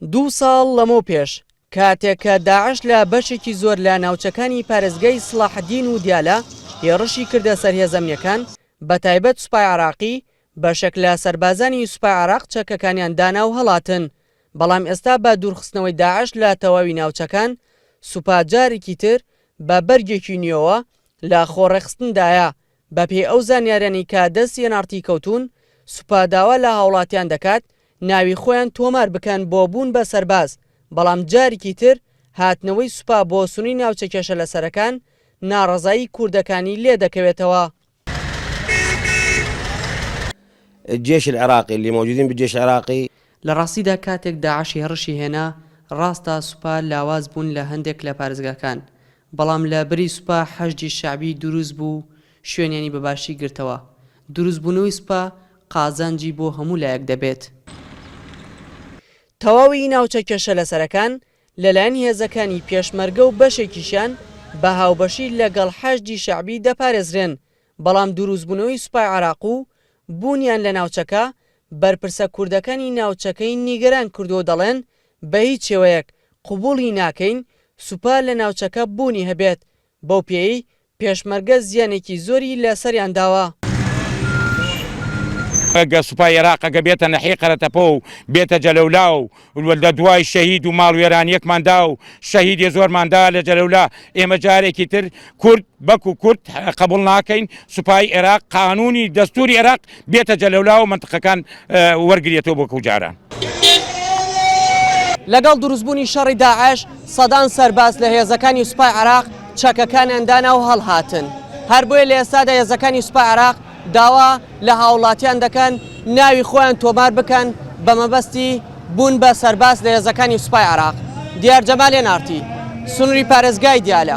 دوو ساڵ لەمەوپێش کاتێک کە داعش لە بەشێکی زۆر لە ناوچەکانی پارێزگای سڵاحەدین و دیالە هێڕشی کردە سەر هێزە ئەمنیەکان بەتایبەت سوپای عێراقی، بەشێک لە سەربازانی سوپای عێراق چەکەکانیان دانا و هەڵاتن، بەڵام ئێستا بە دوورخستنەوەی داعش لە تەواوی ناوچەکان، سوپا جارێکی تر بە بەرگێکی نوێوە لە خۆڕێکخستندایە، بەپێی ئەو زانیاریانەی کە دەست nrt کەوتوون، سوپا داوا لە هاوڵاتیان دەکات ناوی خۆیان تۆمار بکەن بۆ بوون بە سەرباز، بەڵام جارێکی تر هاتنەوەی سوپا بۆ سنووری ناوچە کێشەلەسەرەکان ناڕەزایی کوردەکانی لێدەکەوێتەوە. الجيش العراقي اللي موجودين بالجيش العراقي. لە ڕاستیدا کاتێک داعش هێڕشی هێنا، ڕاستە سوپا لاواز بوون لە هەندێک لە پارێزگاکان، بەڵام لە بری سوپا حەشدی شەعبی دروست بوو و شوێنیانی بە باشی گرتەوە. دروستبوونەوەی سوپا قازانجی بۆ هەموو لایەک دەبێت. تەواوی ناوچە کێشەلەسەرەکان لەلایەن هێزەکانی پێشمەرگە و بەشێکیشیان بە هاوبەشی لەگەڵ حەشدی شەعبی دەپارێزرێن، بەڵام دروستبوونەوەی سوپای عێراق و بوونیان لە ناوچەکە بەرپرسە کوردەکانی ناوچەکەی نیگەران کردووە و دەڵێن بەهیچ شێوەیەک قبوڵی ناکەین سوپا لە ناوچەکە بوونی هەبێت، بەو پێیەی پێشمەرگە زیانێکی زۆری لە سەریان داوە. گە سوپای ئێراق ئەگە بێتە نەحیەی قەرەتەپە و بێتە جەلەولا و لە دوای شەهید و ماڵوێرانیەکمان دا و شەهیدێ زۆرمان دا لە جەلەولا ئێمە جارێکی تر کورد بەکو کورد قبوڵ ناکەین سوپای ئێراق قانونی دەستوری ئێراق بێتە جەلەولا و مەنتقەکان وەرگرێتەوە وەکو جاران. لەگەڵ دروستبوونی شەڕی داعش، سەدان سەرباز لە هێزەکانی سوپای عێراق چەکەکانیان دانا و هەڵهاتن. هەر بۆیە لە ئێستادا هێزەکانی سوپای عێراق داوا لە هاوڵاتیان دەکەن ناوی خۆیان تۆمار بکەن بە مەبەستی بوون بە سەرباز لە هێزەکانی سوپای عێراق. دیار جەمال nrt، سنووری پارێزگای دیالە.